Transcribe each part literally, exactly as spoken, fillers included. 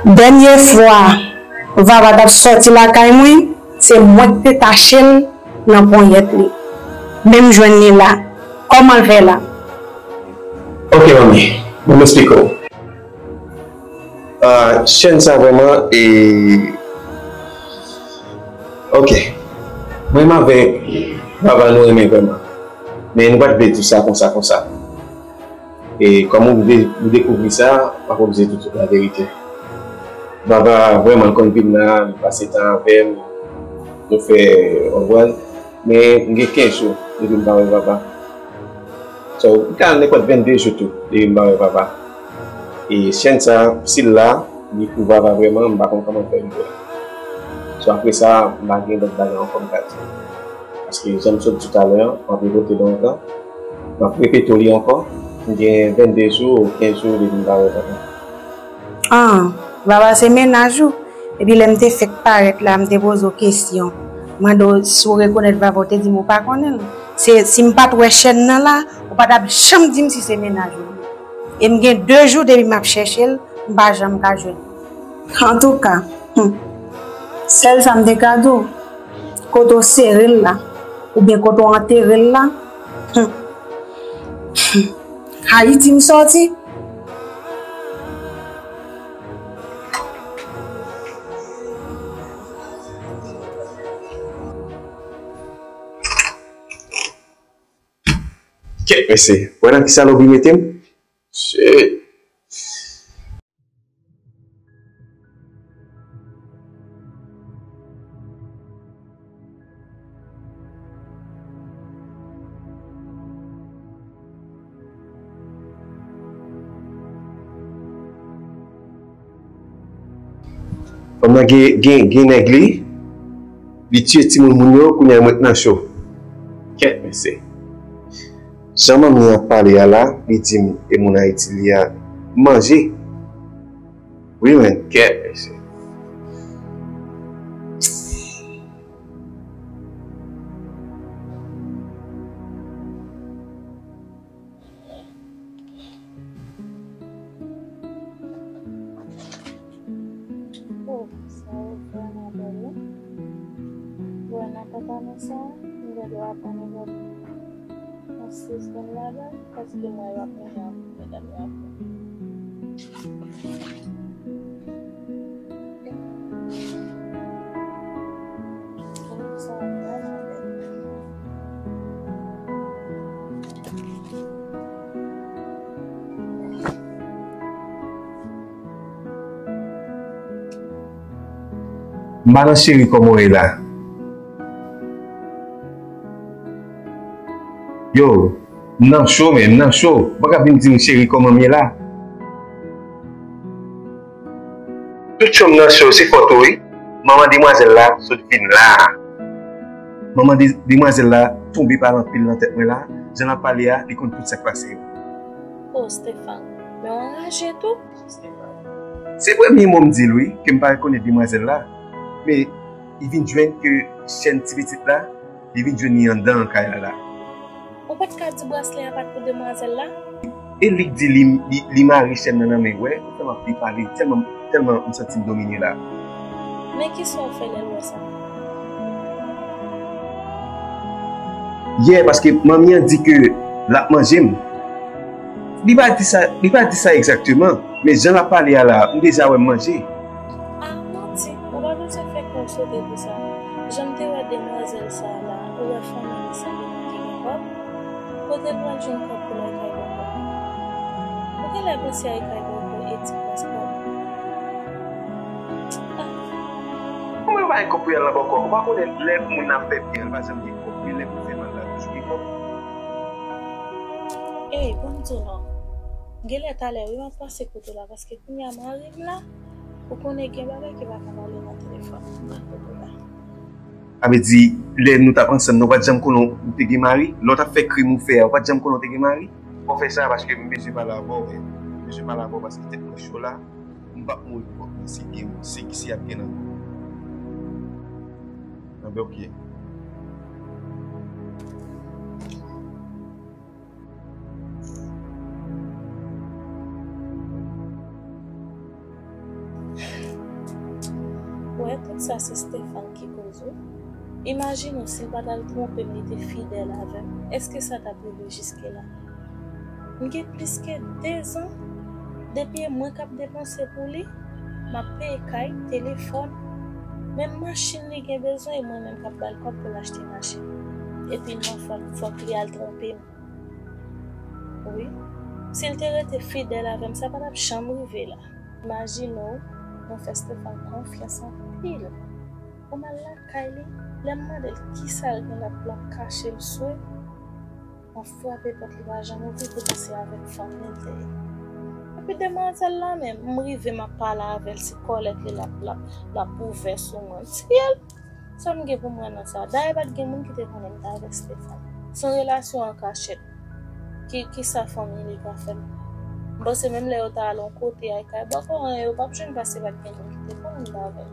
Dènye fwa Vava t ap sòti lakay mwen, se mwen ki te tache l nan ponyèt li. Men m jwenn li la. Kòman l fè la? Ok, manmi, ban m esplike w. Ah, chèn sa vrèman, e. Ok. Mwen menm avèk Vava nou renmen vrèman. Men nou pa t vle di sa konsa, konsa. E kòm ou vle nou dekouvri sa, m ap oblije di w tout laverite. Vava vrèman konn vin la, li pase tan avè m, nou fè, w konprann? Men m gen kenz jou depi m pa wè Vava. So, m ka al nenpòt vennde jou tou depi m pa wè Vava. E chèn sa, si l la, li pou Vava vrèman, m pa konn kòman fè rive la. So, apre sa, m pa gen lòt bagay ankò m ka di. Paske jan m sot di w talè a, m ap repete lontan, m ap repete w li ankò, m gen vennde jou ou kenz jou depi m pa wè Vava. Ah, Vava se mennaj ou? Epi lè m te fèk parèt la, m te poze w kesyon. M mande w si w rekonèt Vava, w te di m ou pa konnen l. Se, si m pa t wè chèn nan la, ou pa t ap janm di m si se mennaj ou li ye. E m gen de jou depi m ap chèche l, m pa janm ka jwenn li. Antouka, hmm, sèl sa m te ka di w, kote w sere l la, oubyen kote w antere l la, hmm, hmm, Ayiti m sòti. Kèt mesye, wè nan ki salopri mete m? Shit. Fanm nan gen, gen, gen nèg li, li tiye timoun moun yo, kounye a mwen k nan cho. Kèt mesye. Jan manmi an ap pale a la, li di m e moun Ayiti li a, manje. Wi men, kèt mesye. Oh, sa yo vrèman bèl wi. Bon, nan pantalon sa, m gen dwa pran nenpòt yon sizon ladan l, paske m wè y ap mennen anpil medam yo ap. M pa nan cheri kòman w ye la. Yo, m nan cho, men m nan cho. Ou pa ka vin di m cheri kòman m ye la. Tout cho m nan cho, se fòt ou wi. Manman demwazèl la sot vin la. Manman de, demwazèl la tonbe pale anpil nan tèt mwen la. Jan l ap pale a, li konn tout sa k pase yo. Oh, Stéphane, men w anraje tou. Se premye mo m di l wi, ke m pa rekonèt demwazèl la. Men li vin jwenn ke chèn ti pitit la, li vin jwenn li anndan kay la la. Ou pa t ka di braslè a pa t pou demwazèl la? E li k di li, li, li mare chèn nan nan men, wè, ou fè m ap byen pale, tèlman, tèlman m santi m domine la. Men kisa w fè lè l wè sa? Yeah, paske manmi an di ke l ap manje m. Li pa di sa, li pa di sa egzakteman, men jan l ap pale a la, m deja wè m manje. Ah, manti, ou pa bezwen fè kò w sote pou sa. Jan m te wè demwazèl sa a la, ou wè fanmi li sanble moun ki gen kòb? Kote l pral jwenn kòb pou l al kay bòkò? Ou genlè panse al kay bòkò e ti plas kòb. Kòman yo pa gen kòb pou y al nan bòkò? Ou pa konnen lè moun nan ap fè byen, li pa janm gen kòb, men lè moun fè mal la, toujou gen kòb. Ey, ban m di w non. Genlè talè wi m ap pase kote w la, paske kounye a mari m la, ou konnen gen bagay ki pa ka pale nan telefòn. M pral kote w la. Sa vle di, lè nou t ap ansanm nan, ou pa t janm konnen ou te gen mari? Lè w t ap fè krim ou fè a, ou pa t janm konnen ou te gen mari? Fò w fè sa paske m bezwen pale avè w, men. M bezwen pale avè w paske tèt mwen cho la. M p ap mouri pou kòb mwen, se byen mwen, se ki si y ap gen nan men w. Anben, oke. Sa se Stéphane ki koze w. Imajine w si l pa t al twonpe m, li te fidèl avè m. Èske sa t ap rive jiske la? M gen plis ke dezan depi e mwen k ap depanse pou li. M ap peye kay, telefòn, menm machin li gen bezwen, e mwen menm k ap ba l kòb pou l achte machin. Epi non, fòk, fòk li al twonpe m. Wi. Si l te rete fidèl avè m, sa pa t ap janm rive la. Imajine w, mwen fè Stéphane konfyans anpil. Pou m al lakay li, lè m mande l kisa l gen la pou l ap kache l swe, m ap frape pòt li pa janm ouvri, poutan se avèk fanmi l te ye. Epi demwazèl la menm, m rive m ap pale avè l, se kòlèt li l ap, l ap, l ap ouvè sou mwen. M di, "Syèl, sa m gen pou m wè nan sa?" Dayè pa t gen moun ki te konnen m t avèk Stéphane. Se yon relasyon an kachèt. Ki, kisa fanmi li ka fè m? M panse menm lè yo ta al yon kote ay kay bòkò an, yo p ap jwenn paske pa t gen moun ki te konnen m t avè l.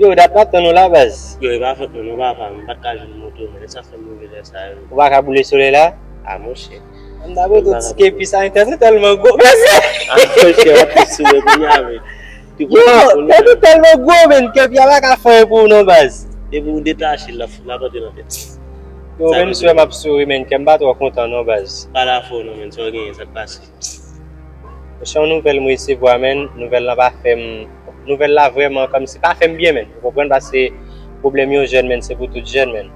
Yo, dat m ap tann ou la, baz. Yo, e pa fòt mwen non, papa, m pa t ka jwenn moto, men sa fè m rive lè sa yo. Ou pa ka boule solèy la? A, monchè. M ta bote ti kepi sa, tèt ou tèlman gwo, mesye! A, monchè, w ap plis sou mwen kounye a, men. Yo, tèt ou tèlman gwo, men, kepi a pa ka fè anyen pou ou non, baz. Depi ou detache l, l ap, l ap antre nan tèt. Yo, men, m sou m ap souri, men, kè m pa twò kontan non, baz. Pa la fò non, men, sa w genyen, sa k pase? Monchè, yon nouvèl m resevwa, men, nouvèl lan pa fè m, nouvèl la vrèman kòmsi pa fè m byen, men. Ou konprann, paske pwoblèm yon jèn, men, se pou tout jèn, men.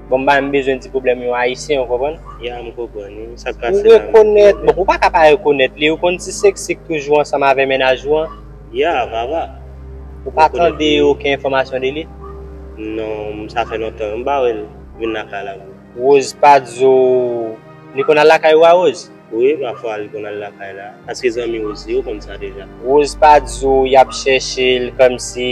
Bon, m pa menm bezwen di pwoblèm yon ayisyen, ou konprann? Ya, m konprann wi. Sa k pase la, men? Ou rekonèt, bon, ou pa ka pa rekonèt li, ou konn ti seksi k toujou ansanm avè mennaj ou an? Ya, Vava. Ou pa tande okenn enfòmasyon de li? Non, sa fè lontan, m pa wè l vin lakay la, bro. Rose pa di w li konn al lakay ou a, Rose? Wi, pafwa li konn al lakay la. Paske zanmi Rose li, ou konn sa deja. Rose pa di w y ap chèche l kòmsi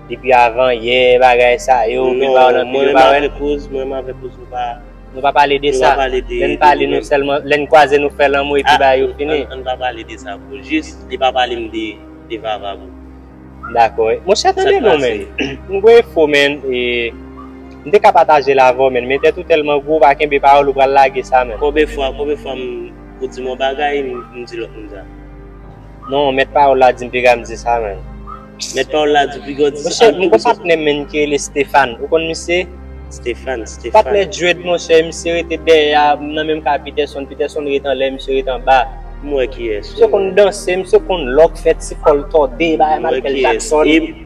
depi avan yè, bagay sa yo, pil pawòl anpil yo pa wè l. Non, mwen menm avèk Rose, mwen menm avèk Rose, nou pa, nou pa pale de sa. Nou pa pale de, de pwoblèm. Lè n pale, nou sèlman, lè n kwaze, nou fè lanmou epi bagay yo fini. Ann, ann pa pale de sa, bro. Jis, li pa pale m de, de Vava, bro. Dakò. Monchè, tande non, men. M gen enfo, men, e, m te ka pataje l avè w, men, men tèt ou tèlman gwo, ou pa kenbe pawòl, ou pral lage sa, men. Konbyen fwa, konbyen fwa m, ou di m yon bagay, m, m di lòt moun sa? Non, mèt pawòl la di m piga m di sa, men. Mèt pawòl la di piga w di sa. Monchè, m gon patnè m, men, ki rele Stéphane. Ou konn misye? Stéphane, Stéphane. Patnè Dread, monchè, misye rete dèyè a, nan menm ka Peterson. Peterson rete anlè, misye rete anba. M wè kiyès. Misye konn danse, misye konn lòk, fè ti kò l tòde, bagay Michael Jackson. M wè kiyès.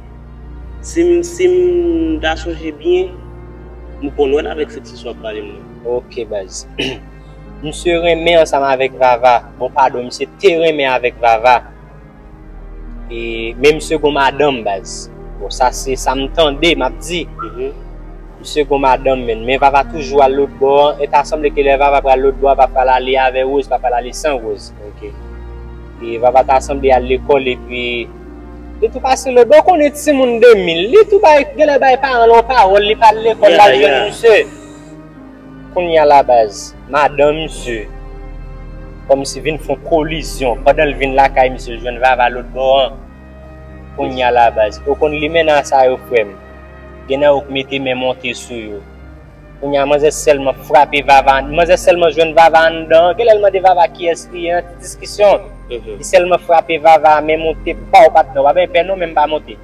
E si m, si m ta sonje byen, m konn wè l avèk seksisyon w ap pale m nan. Ok, baz. Misye renmen ansanm avèk Vava. Bon, padon, misye te renmen avèk Vava. E, men misye gon madanm, baz. Bon, sa se sa m tande, m ap di. Mhm. Misye gon madanm, men. Men Vava toujou al lòtbò an. E ta sanble ke lè Vava pral lòtbò a, pa pral ale avè Rose, pa pral ale san Rose. Ok. E Vava ta sanble al lekòl, epi li tou pase lòtbò. Ou konnen timoun de mil. Li tou bay, genlè bay paran l yon pawòl, li pa al lekòl, l al jwenn misye. Kounye a la, baz, madanm misye kòmsi vin fè yon kolizyon. Pandan l vin lakay misye, l jwenn Vava lòtbò an. Kounye a la, baz, ou konn limena sa yo, frè m. Gen nan yo k mete men monte sou yo. Kounye a, manzè sèlman frape Vava, manzè sèlman jwenn Vava anndan an. Genlè l mande Vava kiyès li ye, yon ti diskisyon. Mhm. Li sèlman frape Vava, men monte, pow, patnè, w pa bay pè non, men m pa monte.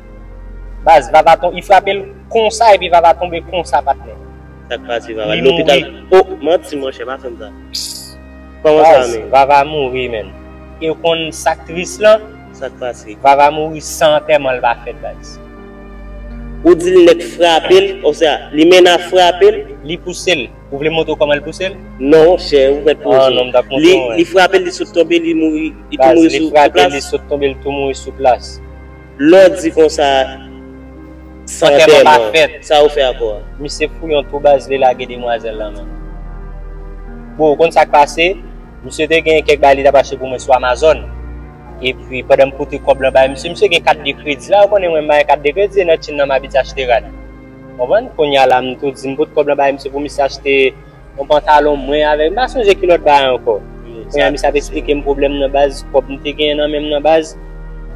Baz, Vava ton-, li frape l konsa, epi Vava tonbe konsa, patnè. Sa k pase, Vava? Li mouri. Lopital. Oh, manti, monchè, pa fè m sa. Kòman sa, men? Baz, Vava mouri, men. E w konn sa k tris lan? Sa k pase? Vava mouri san antèman l pa fèt, baz. Ou di l nèk frape l, oswa li mennen frape l? Li pouse l. Ou vle m montre w kòman l pouse l? Non, monchè, ou mèt poze. Ah, non, m t ap montre w, wi. Li frape l, li sot tonbe, li mouri, li tou mouri sou plas. Baz, li frape l, li sot tonbe, li tou mouri sou plas. Lè w di konsa, se antèman pa fèt. Sa ou fè ankò a? Misye fouye yon twou baz, li lage demwazèl la menm. Bon, ou konn sa k pase? Misye te gen kèk bagay li t ap achte pou mwen sou Amazon. Epi, pandan m pote kòb lan bay misye, misye gen kat de kredi. La, ou konnen mwen, m pa gen kat de kredi, e nan Chin nan m abitye achte rad. Konprann? Kounye a la, m tou di, m pote kòb lan bay misye pou misye achte yon pantalon mwen avèk, m pa sonje ki lòt bagay ankò. Kounye a, misye ap eksplike m pwoblèm nan baz, kòb m te genyen nan men m nan baz.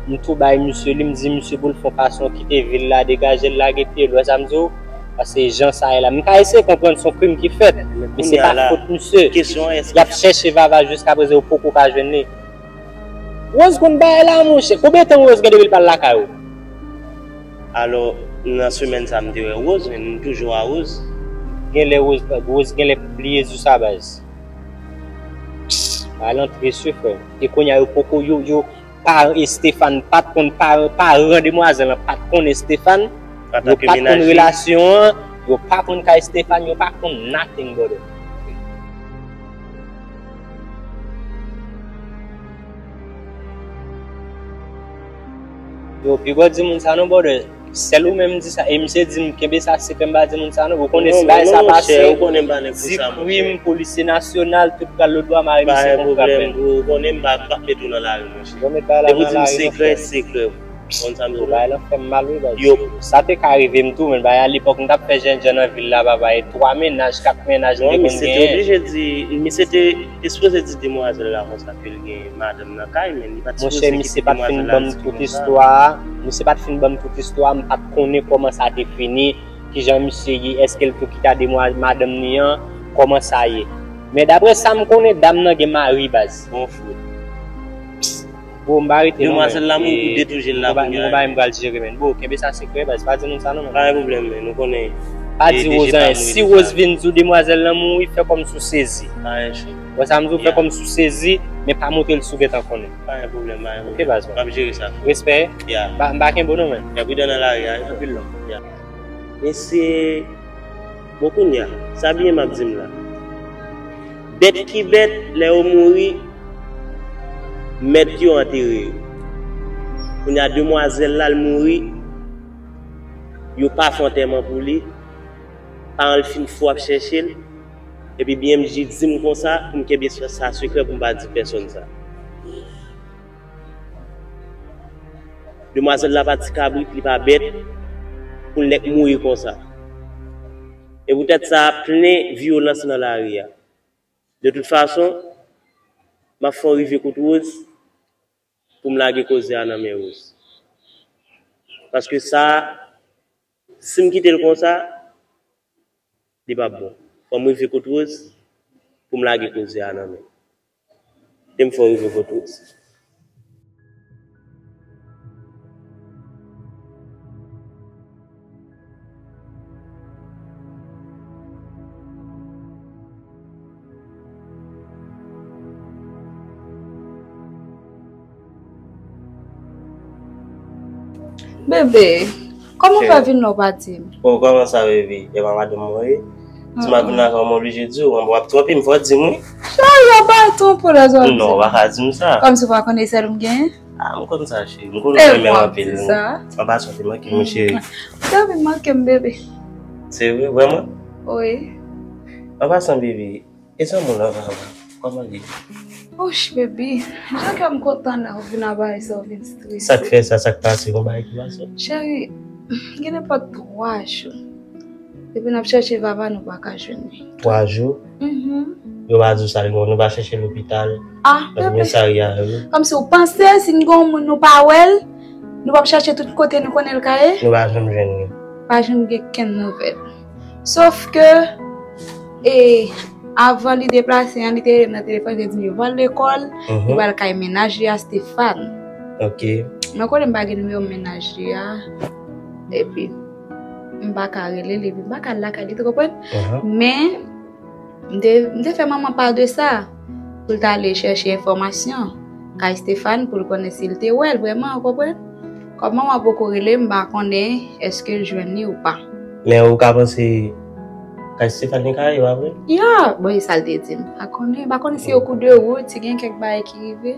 M tou bay misye li, m di misye pou l fè yon fason kite vil la, degaje l, lage pye l, ou wè sa m di w? Paske jan sa ye la, m ka eseye konprann se yon krim ki fèt, men se pa fòt misye. Y ap chèche Vava jiskaprezan, yo poko ka jwenn li. Rose konn bagay la, monchè. Konbyen tan Rose gen depi l pa al lakay ou? Alò, nan semèn sa, m te wè Rose, men m toujou a Rose. Genlè Rose, Rose genlè bliye di sa, baz. Bagay lan trist wi, frè. E kounye a, yo poko, yo, yo, paran Estefan pa t konn, paran, paran demwazèl lan pa t konnen Estefan. Yo pa t konn relasyon an, yo pa konn kay Estefan, yo pa konn nothing, brother. Yo, piga w di moun sa non, brother. Sèl ou menm m di sa. E misye di m, kenbe sa sekrè, m pa di moun sa non. Ou konnen si bagay sa pase, di krim, polisye nasyonal, tout pral lodwa mare misye kon krab. Ou konnen m pa, m p ap met ou nan lari, monchè. Depi w di m sekrè, sekrè. Konn sa m di w la. Bagay lan fè m mal wi, baz. Yo. Sa te ka rive m tou, men bagay a lepòk m t ap fè jènjan nan vil la, papa, e twa mennaj, kat mennaj m te konn genyen. Non, misye te oblije di, misye te sipoze di demwazèl la konsa ke l gen madanm nan kay, men li pa t sipoze kite demwazèl la riske konsa. Monchè, misye pa t fin ban m tout istwa a. Misye pa t fin ban m tout istwa a, m pa t konnen kòman sa te fini, kijan misye ye, èske l tou kite demwa-, madanm ni an, kòman sa ye. Men daprè sa m konnen, dam nan gen mari, baz. Bon fout. Bro, m pa rete non, men. Demwazèl la mouri, ou detouje l la kounye a. M gon bagay m pral jere, men. Bro, kenbe sa sekrè, baz. Pa di moun sa non, men. Pa gen pwoblèm, men. Nou konnen. Pa di Rose anyen. Si Rose vin di w demwazèl lan mouri, fè kòmsi w sezi. Pa gen chè. Wè sa m di w, fè kòmsi w sezi, men pa montre l si w gentan konnen. Pa gen pwoblèm, pa gen pwoblèm. Ok, baz, man. M ap jere sa. Respè. Ya. M pa, m pa kenbe w non, men. Ya, pridan nan lari a. Anpil love. Ya. Mesye, bon, kounye a, sa byen m ap di m la. Bèt ki bèt, lè yo mouri, mèt yo antere yo. Kounye a, demwazèl la, l mouri, yo pa fè antèman pou li, paran l fin fou ap chèche l, epi B M J di m konsa, pou m kenbe sa, sa sekrè, pou m pa di pèsonn sa. Demwazèl la pa ti kabrit, li pa bèt, pou l nèk mouri konsa. E poutèt sa, plen vyolans nan lari a. De tout fason, m ap fè w rive kot Rose, pou m lage koze a nan men Rose. Paske sa, si m kite l konsa, li p ap bon. Fò m rive kot Rose pou m lage koze a nan men. Te m fè w rive kot Rose. Bebe, kòman w fè vin la w pa di m? Oh, kòman sa, baby? E pa madanm mwen ye? Ti m ap vin la, kòman m oblije di w, mwen, w ap twonpe m, fò w di m, wi. Cheri, w ap bay twonpe w lè sa w di. Non, w pa ka di m sa. Kòmsi w pa konn e sèl m genyen? Ah, m konn sa, cheri. M konn ou renmen m anpil. An pasan, te manke m, cheri. Te anvi manke m, bebe. Se vre, vrèman? Wi. An pasan, bebe, e zanmi w la, vrèman? Kòman l ye? Ouch, baby. Jan kè m kontan lè w vin ap bay sa, w vin strese. Sa k fè sa, sa k pase, gon bagay ki pase? Cheri, gen nenpòt twa jou. Depi n ap chèche Vava, nou pa ka jwenn li. Twa jou? Mhm. Yo pa di w sa, nou pa chèche lopital, nan komisarya yo. Kòmsi w panse si n gen yon moun nou pa wè l, nou p ap chèche tout kote nou konnen l ka ye? Nou pa janm jwenn li. Pa janm gen kenn nouvèl. Sof ke, e, avan li deplase an, li te rele m nan telefòn, li te di m yo pral lekòl, li pral kay mennaj li a Stéphane. Ok. Mwen konnen m pa gen nimewo mennaj li a. Epi, m pa ka rele li, epi m pa ka al lakay li, te konprann? Men, m te, m te fè manman pa de sa, pou l t ale chèche enfòmasyon kay Stéphane, pou l konnen si l te wè l vrèman, ou konprann? Kòm manman poko rele, m pa konnen èske l jwenn li ou pa. Men ou ka panse kay Stéphane li ka ye, pa vre? Ya, bon, e sa l te di m. M pa konnen, m pa konnen si yo kou de wout, si gen kèk bagay ki rive.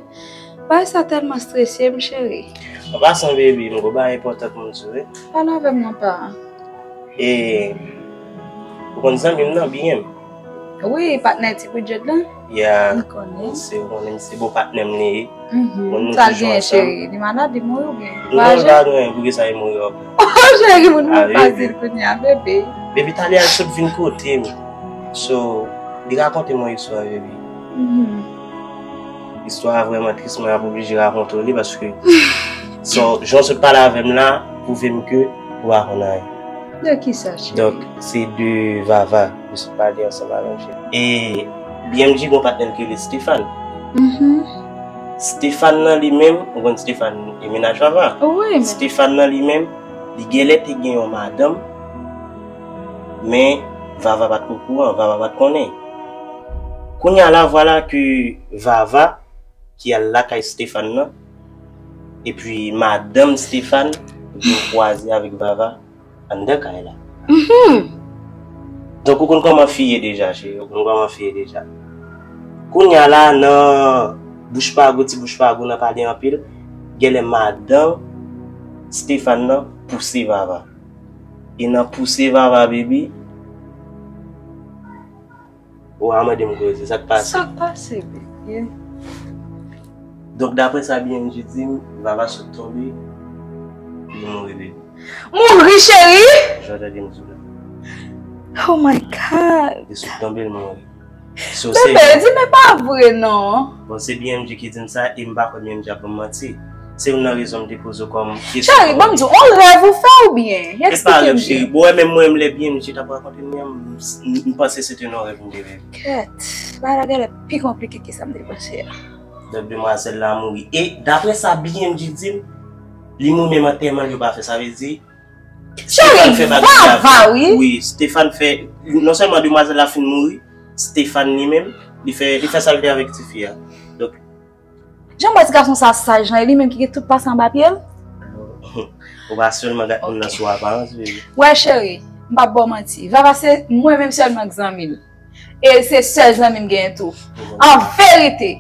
Bagay sa tèlman strese m, cheri. An pasan, baby, m gon bagay enpòtan pou m di w, wi. Pale avè m, non, pa. E, ou konn zanmi m nan, B M? Wi, patnè Ti Bridget lan? Ya. M konnen. Se, ou konnen, se bon patnè m li ye. Mhm. Moun nou toujou ansanm. Sa l genyen, cheri? Li malad, li mouri oubyen? Non, li pa genyen, poukisa li mouri ankò? Oh, cheri, moun nou fasil kounye a, bebe. Baby, talè a l sot vin kote m. So, li rakonte m yon istwa, baby. Mhm. Istwa a vrèman tris, mwen ap oblije rakonte w li paske so, jan w sot pale avè m la, pwouve m ke ou pa konn anyen. De kisa, cheri? Donk, se de Vava, nou sot pale ansanm avè m, cheri. E B M G gon patnè l ki rele Stéphane. Mhm. Stéphane nan li menm, ou konn Stéphane e mennaj Vava? Wi, men Stéphane nan li menm, li genlè te gen yon madanm, men Vava pa t okouran, Vava pa t konnen. Kounye a la, vwala ke Vava ki al lakay Stéphane nan, epi madanm Stéphane vin kwaze avèk Vava anndan kay la. Mhm. Donk, ou konn kòman fi ye deja, cheri, ou konn kòman fi ye deja. Kounye a la, nan bouch pa gou, ti bouch pa gou, nan pale anpil, genlè madanm Stéphane nan pouse Vava. E nan pouse Vava, baby, ou a mande m koze, sa k pase? Sa k pase, bebe? Donk, daprè sa B M G di m, Vava sot tonbe, li mouri, bebe. Mouri, cheri? Jan w tande m di w la. Oh my God. Li sot tonbe, li mouri. So, se bebe, di men pa vre, non. Bon, se B M G ki di m sa, e m pa kwè B M G ap ban m manti. Se youn nan rezon m te poze w kòm kesyon. Cheri, ban m di w, on rèv ou fè oubyen? Eksplike m byen. E pa rèv, cheri. Bon, wè, menm mwen, lè B M G t ap rakonte m li an, m, m, m panse se te yon rèv m te reve. Kèt, bagay la genlè pi konplike ke sa m te panse a. Donk, demwazèl la mouri. E, daprè sa B M G di m, li mouri menm antèman l yo pa fè. Sa vle di, Stéphane fè bagay la. Cheri, Vava, wi. Wi, Stéphane fè, non sèlman demwazèl la fin mouri, Stéphane li menm, li fè, li fè sa l vle avèk tifi a. Donk, jan m wè ti gason sa saj lan, e li menm ki gen tout pase anba pye l? Ou pa sèlman gad moun nan sou aparans, bebe. Wè, cheri, m p ap ba w manti. Vava se mwen menm sèlman k zanmi l. E se sèl zanmi m genyen tou. An verite,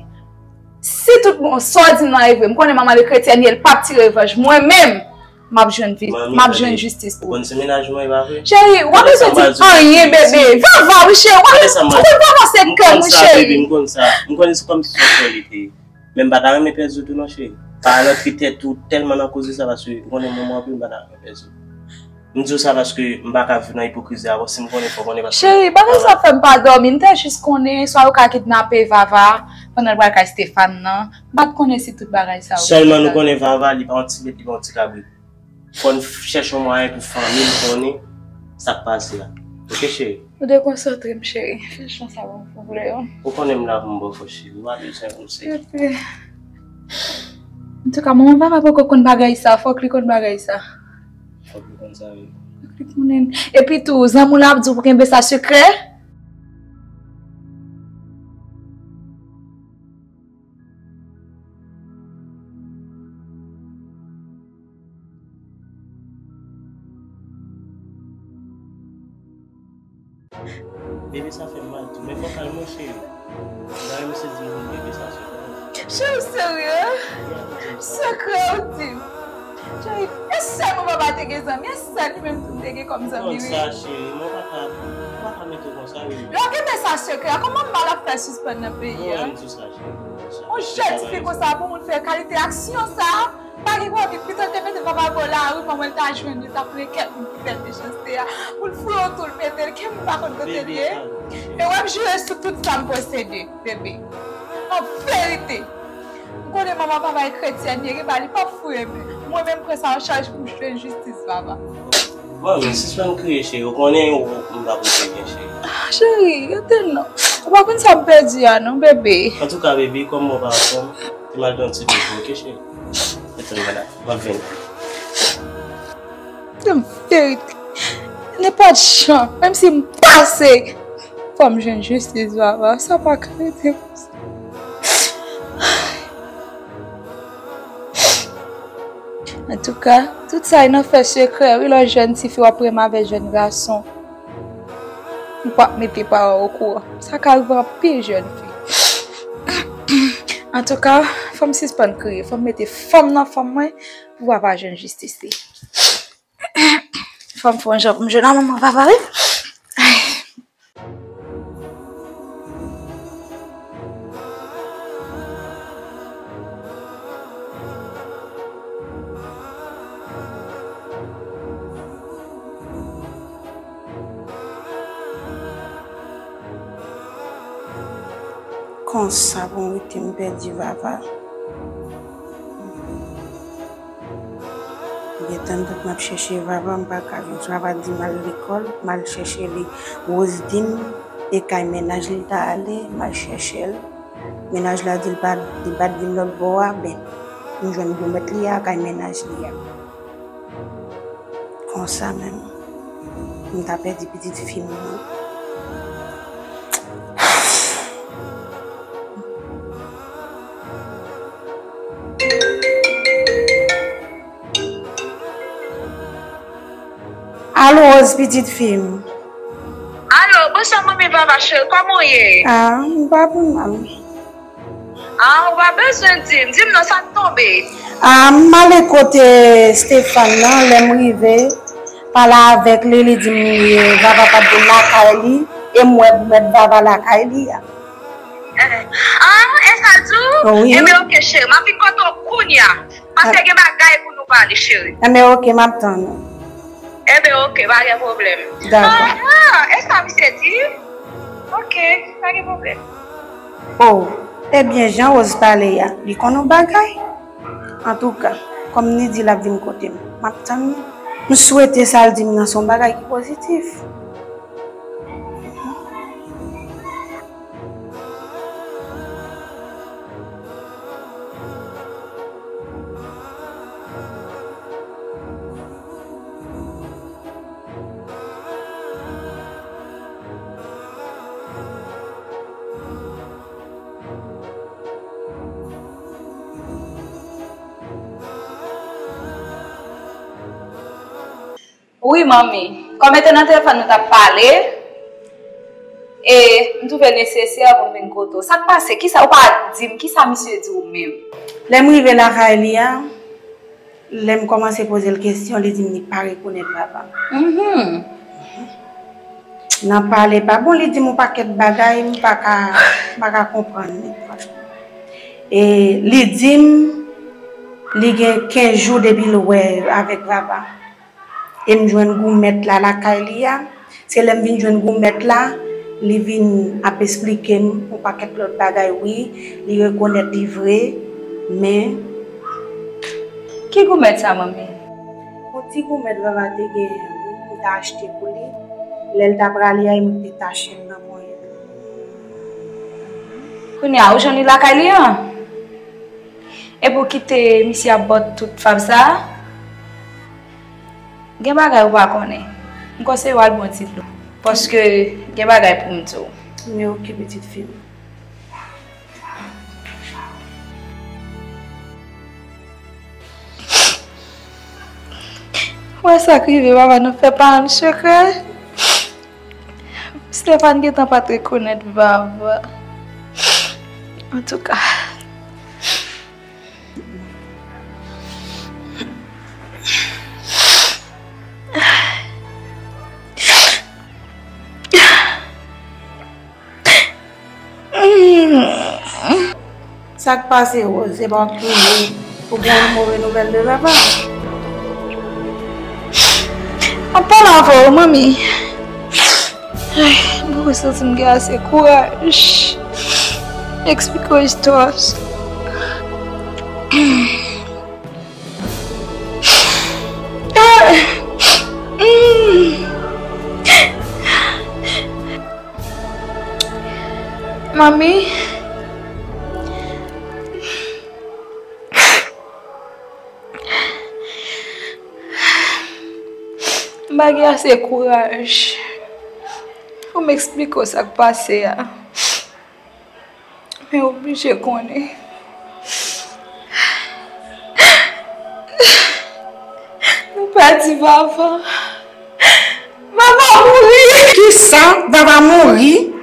si tout bon, sa w di m nan e vre, m konnen manman li kretyèn ye, l p ap tire revanj. Mwen menm, m ap jwenn vi, m ap jwenn jistis pou ou. Ou konn se mennaj mwen, e pa vre? Cheri, w pa bezwen di anyen, bebe. Vava, wi, cheri, w pa bezwen, ou konn kòman se kè m, wi, cheri. M konn sa, bebe, m konn sa. M konnen se kòmsi se yon frè li te ye. Men m pa ta renmen pèdi w tou non, cheri. Pa rantre tèt ou tèlman nan koze sa, paske m konnen m renmen w anpil, m pa ta renmen pèdi w. M di w sa paske m pa ka viv nan ipokrizi a, bon, si m konnen, fò w konnen paske. Cheri, bagay sa fè m pa dòmi. M te jis konnen swa yo ka kidnape Vava pandan l pral kay Stéphane nan. M pa t konnen si tout bagay sa yo. Sèlman nou konnen Vava, li pa yon ti bèt, li pa yon ti kabrit. Fò n chèche yon mwayen pou fanmi l konnen sa k pase a. Oke, cheri? Ou dekonsantre m, cheri. Fè chans avè m, souple. Ou konnen m la pou m ba w fòs, cheri. Ou pa bezwen konsèy. Antouka, manman Vava poko konn bagay sa. Fòk li konn bagay sa. Fòk li konn sa, wi. Fòk li konnen. Epi tou, zanmi w la ap di w pou kenbe sa sekrè? Bebe, sa fè m mal tou, men fò w kalme w, cheri. M ta renmen sezi moun bebe sa sou kò. Cheri, w serye? Sekrè w di m. Cheri, e sèlman papa te gen zanmi, e sèl li menm tou m te gen kòm zanmi, wi. Konn sa, cheri, men w pa ka, w pa ka mete w konsa, wi. Lè w kenbe sa sekrè, kòman mal ap fè sispann nan peyi a? Non, m di w sa, cheri. Yon jèn tifi konsa pou moun fè kalite aksyon sa, pa gen pwoblèm, pito l te mete papa bò lari, kòman l ta jwenn li, ta pran kèk moun ki fè l mechanste a, pou l fouye w tou l mete l, ke m pa konn kote l ye. E w ap jire sou tout sa m posede, bebe. An verite, m konnen manman papa e kretyèn, li gen bagay li p ap fouye, men mwen menm m pran sa an chaj pou m jwenn jistis, papa. Bon, men sispann kriye, cheri. Ou konnen ou, m pa pou te byen, cheri. Ah, cheri, rete non. Ou pa konn sa m pèdi a non, bebe. Antouka, bebe, kòm mwen pa ansanm, te m al pran ti dodo, oke, cheri? Rete non, m ap vini. Nan verite, nenpòt jan, menm si m pase, fò m jwenn jistis, papa. Sa pa ka rete konsa. Antouka, tout sa e nan fè sekrè wi, lè w jèn tifi w ap renmen avèk jèn gason. M p ap mete paran w okouran. Sa ka rive anpil jèn fi. Antouka, fò m sispann kriye, fò m mete fanm nan fanm mwen pou papa jwenn jistis li. Fò m fè yon jan pou m jwenn a manman papa wi. Konsa pou m rete m pèdi Vava. Gentan m t ap m ap chèche Vava, m pa ka jwenn. Vava di m al lekòl, m al chèche li. Rose di m e kay mennaj li l ta ale, m al chèche l. Mennaj la di l pa, li pa t vin lòt bò a, ben, m jwenn goumèt li a kay mennaj li a. Konsa menm, m ta pèdi pitit fi m nan. Alo, Rose, pitit fi m. Alo, bonswa, manmi Vava cheri, kòman w ye? Ah, m pa pi mal. Ah, ou pa bezwen di m. Di m non, sa k tonbe? Ah, m ale kote Stéphane nan, lè m rive, pale avèk li, li di m li, Vava pa t vin lakay li, e m wè goumèt Vava lakay li a. Eh, ah, e sa di w? Wi. Enben, oke, cheri, m ap vin kote w kounye a. Paske gen bagay pou nou pale, cheri. Enben, oke, m ap tann ou. Enben, oke, pa gen pwoblèm. Dakò. Ah, ah, e sa misye di? Oke, pa gen pwoblèm. Oh, ebyen, jan Rose pale a, li konn yon bagay. Antouka, kòm li di l ap vin kote m, m ap tann li. M swete sa l di m nan se yon bagay ki pozitif. Wi, manmi. Kòm e te nan telefòn nou t ap pale, e m twouve l nesesè pou m vin kote w. Sa k pase? Kisa, ou pa di m, kisa misye di w menm? Lè m rive lakay li a, lè m kòmanse poze l kesyon, li di m li pa rekonèt papa m. Mhm. Nan pale pa bon, li di m yon pakèt bagay, m pa ka, m pa ka konprann li, franchman. E li di m li gen kenz jou depi l wè avèk papa. E m jwenn goumèt la lakay li a. Se lè m vin jwenn goumèt la, li vin ap esplike m yon pakèt lòt bagay, wi, li rekonèt li vre, men. Ki goumèt sa, manmi? Yon ti goumèt Vava te genyen, wi, m te achte pou li. Lè l ta prale a, e mwen ki te tache l nan ponyen. Kounye a, ou jwenn li lakay li an? Epi w kite misye ap ba w tout fab sa a? Gen bagay ou pa konnen. M konseye w al bon ti dlo. Paske gen bagay pou m di w. Men oke, pitit fi m. Ou wè sa k rive papa nan fè paran l sekrè? Stéphane gentan pa t rekonèt Vava. Antouka. Sa k pase, Rose? Se pa w ki vle pou gen yon move nouvèl de papa? M ap pale avè w, manmi. Ay, m poko santi m gen ase kouraj eksplike w istwa sa. Manmi, m pa gen ase kouraj pou m eksplike w sa k pase a. Men w oblije konnen. Pèdi Vava. Vava mouri. Kisa? Vava mouri?